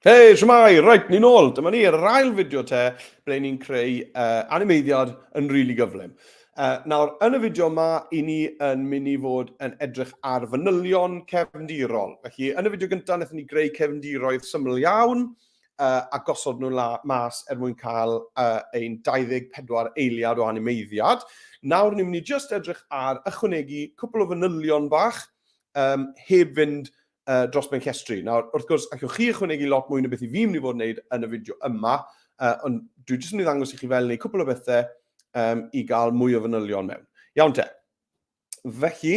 Hei, shwmae! Reit, ni'n ôl. Dyma ni ar yr ail fideo te, ble ni'n creu animeiddiad yn rili really gyflym. Nawr, yn y fideo yma, i ni yn mynd i fod yn edrych ar fanylion cefndirol. Felly, yn y fideo gyntaf, wnaethon ni greu cefndiroedd syml iawn a gosod nhw la, mas er mwyn cael ein 24 eiliad o animeiddiad. Nawr, ni'n mynd i just edrych ar ychwanegu cwpl o fanylion bach, um, heb fynd dros ben llestri. Nawr, wrth gwrs, allwch chi ychwanegu lot mwy na beth i fi'n mynd i fod yn gwneud yn y fideo yma, ond dwi jyst yn mynd i ddangos i chi fel wneud cwpl o bethau i gael mwy o fanylion mewn. Iawn te. Felly,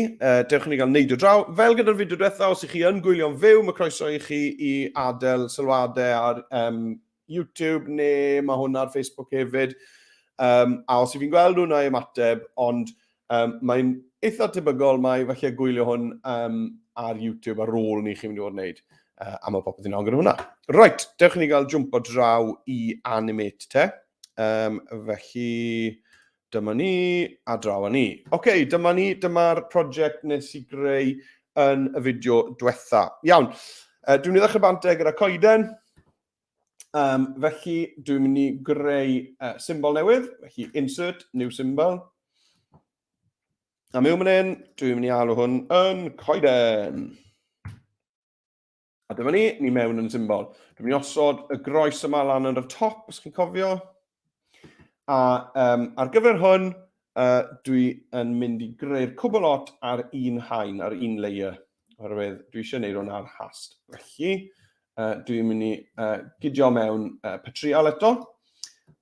dewch i ni gael neidio draw. Fel gyda'r fideo diwetha, os ych chi yn gwylio'n fyw, mae croeso i chi i adael sylwadau ar YouTube neu mae hwn ar Facebook hefyd. A os i fi'n gweld nhw, na i ymateb, ond mae'n eitha tebygol mai falle gwylio hwn ar YouTube ar ôl ni chi'n mynd i fod yn wneud. A mae popeth yn iawn gyda hwnna. Right, dewch i ni gael jwmpo draw i Animate te. Felly, dyma ni, a draw â ni. Oce, okay, dyma ni, dyma'r prosiect nes i greu yn y fideo diwetha. Iawn, dwi'n mynd i ddechrau bant e gyda coeden. Felly, dwi'n mynd i greu symbol newydd, felly insert, new symbol. A mewn fan hyn, dwi'n mynd i alw hwn yn coeden. A dyma ni, ni mewn yn symbol. Dwi'n mynd i osod y groes yma lan yn y top, os chi'n cofio. A ar gyfer hwn, dwi yn mynd i greu'r cwbl lot ar un haen, ar un layer, oherwydd dwi eisiau gwneud hwn ar hast. Felly, dwi'n mynd i gydio mewn petrial eto,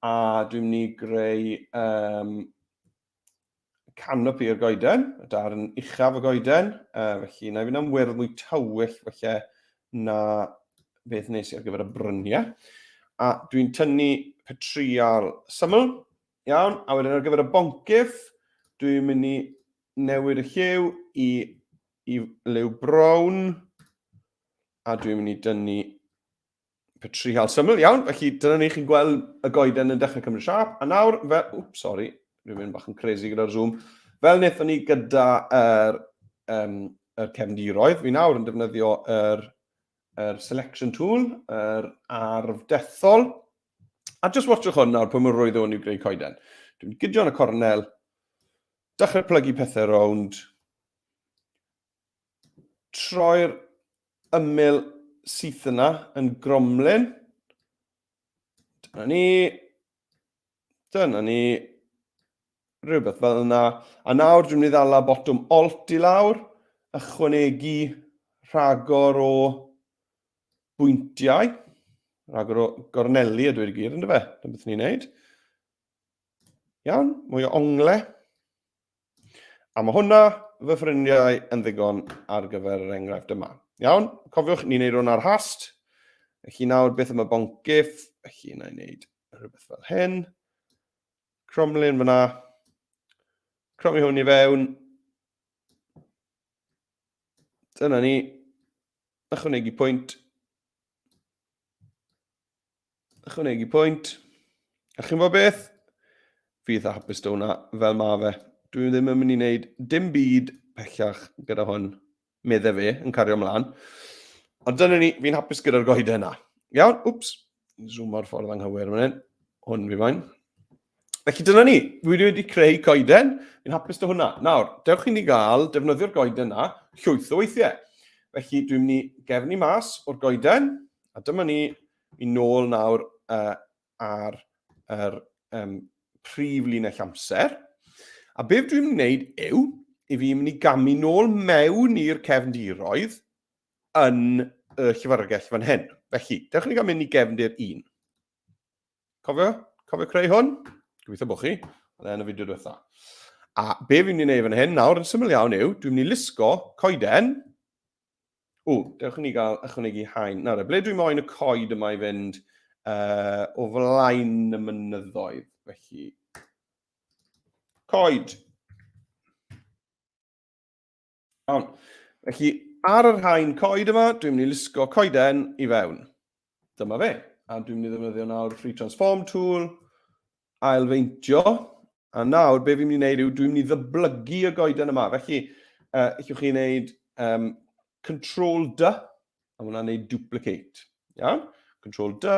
a dwi'n mynd i greu canopi o'r goeden, y darn uchaf y goeden, felly na i fynd am wyrdd mwy tywyll falle na beth nes i ar gyfer y bryniau. A dwi'n tynnu petrial syml, iawn, a wedyn ar gyfer y boncyff, dwi'n mynd i newid y lliw i liw brown, a dwi'n mynd i dynnu petryhal syml, iawn, felly dyna ni, chi'n gweld y goeden yn dechrau cymryd siâp, a nawr, fel, wps, sori, dwi'n mynd bach yn crazy gyda'r zoom, fel wnaethon ni gyda yr, yr cefndiroedd, fi nawr yn defnyddio yr, yr selection tool, yr arf dethol, a just watchwch hwn nawr, pwy mor rwydd hwn i'w greu coeden. Dwi'n gydio yn y cornel, dechrau plygu pethau rownd, troi'r ymyl syth yna yn gromlin. Dyna ni. Dyna ni. Rhywbeth fel yna. A nawr dwi'n mynd i ddala botwm alt i lawr, ychwanegu rhagor o bwyntiau, rhagor o gorneli a dweud y gwir, ynddo fe? Dyna beth ni'n neud. Iawn, mwy o ongle. A mae hwnna, fy ffrindiau, yn ddigon ar gyfer yr enghraifft yma. Iawn, cofiwch, ni'n neud hwn ar hast. Felly nawr, beth am y boncyff? Felly, na i wneud rhywbeth fel hyn. Cromlin fyna. Cromi hwn i fewn. Dyna ni. Ychwanegu pwynt. Ychwanegu pwynt. A chi'n gwybod beth? Fi eitha hapus dy hwnna, fel ma fe. Dwi ddim yn mynd i wneud dim byd pellach gyda hwn, medde fe, yn cario ymlaen. Ond dyna ni, fi'n hapus gyda'r goeden yna. Iawn, wps, zoom o'r ffordd anghywir fan hyn. Hwn fi moyn. Felly dyna ni, dwi wedi creu coeden, fi'n hapus dy hwnna. Nawr, dewch i ni gael defnyddio'r goeden yna llwyth o weithiau. Felly dwi'n mynd i gefnu mas o'r goeden, A dyma ni i nôl nawr ar yr prif linell amser. A beth dwi'n mynd i wneud yw, i fi mynd i gamu nôl mewn i'r cefndiroedd yn y llyfrgell fan hyn. Felly, dewch i ni gael mynd i gefndir 1. Cofio? Cofio creu hwn? Gobeithio bod chi. Oedd e yn y fideo diwetha. A be fi'n mynd i wneud fan hyn nawr yn syml iawn yw, dwi'n mynd i lusgo coeden. O, dewch i ni gael ychwanegu haen. Nawr, ble dwi moyn y coed yma i fynd o flaen y mynyddoedd? Felly, coed. Iawn. Felly, ar yr haen coed yma, dwi'n mynd i lusgo coeden i fewn. Dyma fe. A dwi'n mynd i ddefnyddio nawr Free Transform Tool, ailfeintio. A nawr, be fi'n mynd i wneud yw, dwi'n mynd i ddyblygu y goeden yma. Felly, allwch chi wneud Control D, a hwnna'n wneud duplicate. Iawn? Control D.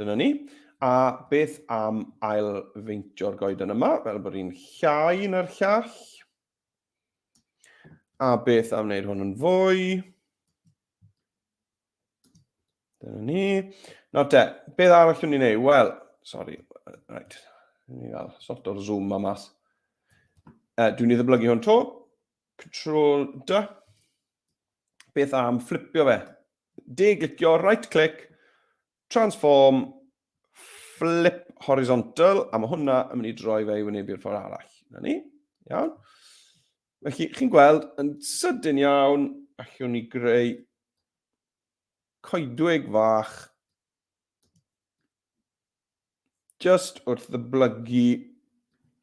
Dyna ni. A beth am ail feintio'r goeden yma, fel bod hi'n llai na'r llall. A beth am wneud hwn yn fwy? Dyna ni. Nawr te, beth arall o'n i'n neud? Wel, sori, right. Ni gael sort o'r zoom ma mas. Dwi'n ei ddyblygu hwn to. Control D. Beth am fflipio fe? D glicio, right click, transform, flip horizontal, a mae hwnna yn mynd i droi fe i wynebu'r ffordd arall. Na ni, iawn. Felly, chi'n gweld, yn sydyn iawn, allwn ni greu coedwig fach just wrth ddyblygu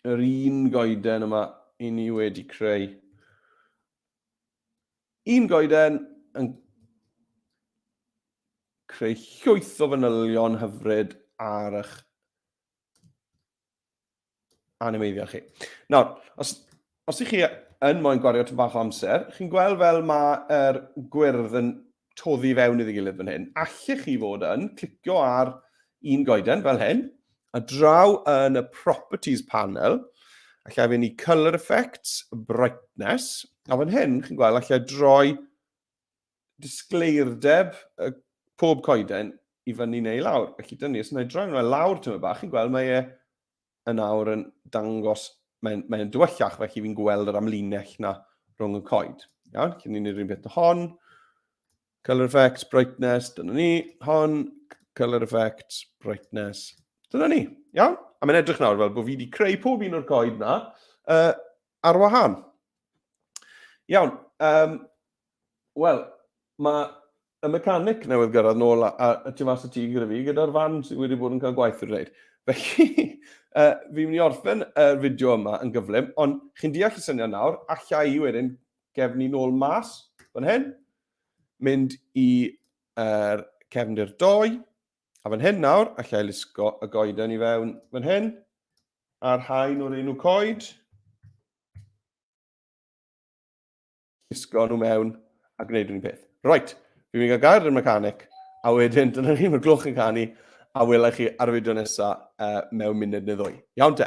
yr un goeden yma i ni wedi creu. Un goeden yn creu llwyth o fanylion hyfryd ar eich animeiddio chi. Nawr, os, os ych chi yn moyn gwario tyn bach o amser, chi'n gweld fel mae'r gwyrdd yn toddi fewn iddi gilydd fan hyn. Allech chi fod yn clicio ar un goeden fel hyn, a draw yn y Properties panel, allai fynd i Colour Effects, Brightness, a fan hyn, chi'n gweld, allai droi disgleirdeb y pob coeden i fyny neu i lawr. Felly dyna ni, os yna i droi hwnna lawr tyma bach, chi'n gweld mae e yn awr yn dangos, mae'n mae dywyllach, felly fi'n gweld yr amlinell na rhwng y coed. Iawn, cyn ni'n neud yr un peth hon. Colour effects, brightness, dyna ni. Hon, colour effects, brightness, dyna ni. Iawn? A mae'n edrych nawr fel bod fi wedi creu pob un o'r coed na ar wahân. Iawn, um, wel, mae y mechanic newydd gyrraedd nôl a, a, a tu fas y tŷ gyda fi, gyda'r fan sydd wedi bod yn cael gwaith i'r wneud. Felly, fi'n mynd i orffen y fideo yma yn gyflym, ond chi'n deall y syniad nawr, allai i wedyn gefnu nôl mas fan hyn, mynd i er, cefndir doi, a fan hyn nawr, allai lusgo y goeden i fewn fan hyn, a'r haen o'r enw coed. Llusgo nhw mewn a gwneud yr un peth. Right, fi'n mynd i gael gair i'r mechanic, a wedyn dyna ni, mae'r gloch yn canu, a wela i chi ar y fideo nesaf mewn munud neu ddwy. Iawn te.